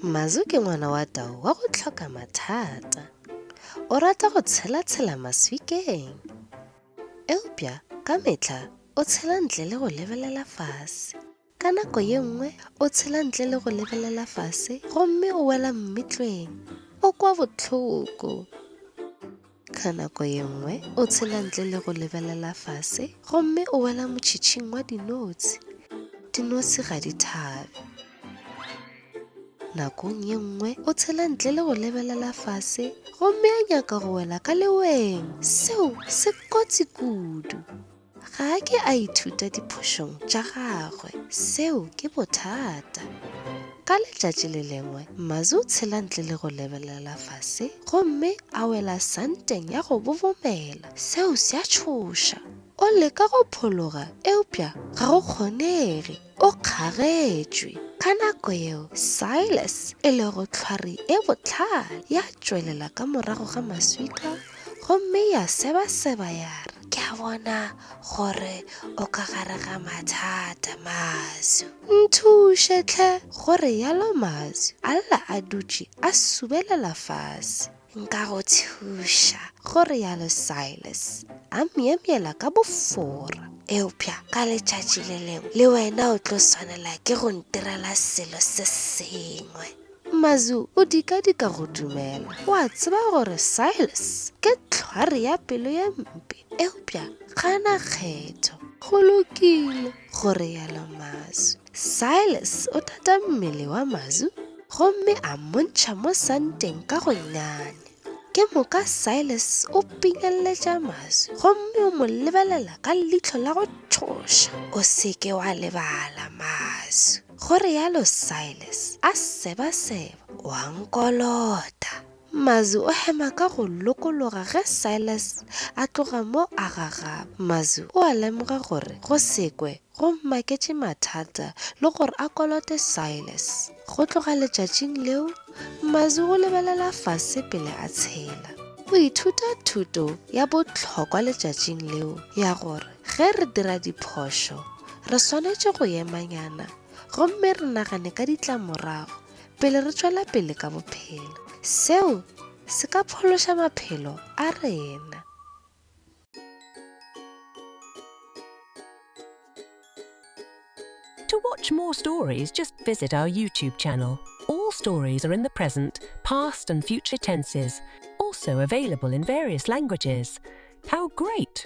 Mazu ke ngwana wa tau wa go hloka mathata. O rata go tshela-tshela maswikeng. Eupša ka mehla o tshela ntle le go lebelela fase. Ka nako ye nngwe o tshela ntle le go lebelela fase gomme o wela mmitlweng. O kwa bohloko. Ka nako ye nngwe o tshela ntle le go lebelela fase gomme o wela motšhitšhing wa dinotshi. Dinotshi ga di thabe. Nakong ye nngwe o tshela ntle le go lebelela fase gomme a nyaka go wela ka leweng. Seo se kotsi kudu. Ga a ke a ithuta diphošong tša gagwe. Seo ke bothata. Ka letšatši le lengwe, Mazu o tshela ntle le go lebelela fase gomme a wela santeng ya go bobomela. Seo se a tšhoša. O leka go phologa eupša ga go kgonege. O kgagetšwe. Ka nako yeo, Silas, e lego tlhwari e bohlale, ya tšwelela ka morago ga maswika gomme ya sebaseba ya re, Ke a bona gore o ka gare ga mathata, Mazu. Nthuše hle! Go realo Mazu, a lla a dutše a subelela fase. Nka go thuša, go realo Silas, a myemyela ka bofora. Eupša ka letšatši le lengwe le wena o tlo swanela ke go ntirela selo se sengwe. Mazu o dikadika go dumela. O a tseba gore Silas ke tlhware ya pelo ye mpe, eupša ga a na kgetho. Go lokile, go realo Mazu. Silas o tata mmele wa Mazu gomme a mmontšha mo santeng ka gonnyane. Ke moka Silas o pinyeletša Mazu gomme o mo lebelela ka leihlo la go tšhoša. O se ke wa lebala, Mazu, go realo Silas a sebaseba, o a nkolota. Mazu o hema ka go lokologa ge Silas a tloga mo a gagaba. Mazu o a lemoga gore go se kwe go mmaketše mathata le gore a kolote Silas. Go tloga letšatšing leo, Mazu o lebelela fase pele a tshela. O ithuta thuto ya bohlokwa letšatšing leo ya gore ge re dira diphošo, re swanetše go emanyana gomme re nagane ka ditlamorago pele re tšwela pele ka bophelo. Seo se ka phološa maphelo a rena. To watch more stories, just visit our YouTube channel. All stories are in the present, past, and future tenses, also available in various languages. How great!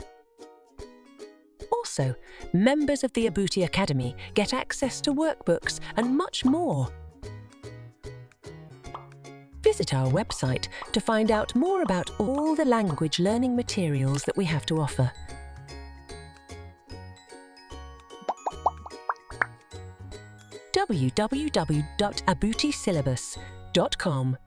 Also, members of the Abuti Academy get access to workbooks and much more. Visit our website to find out more about all the language learning materials that we have to offer. www.abutisyllabus.com.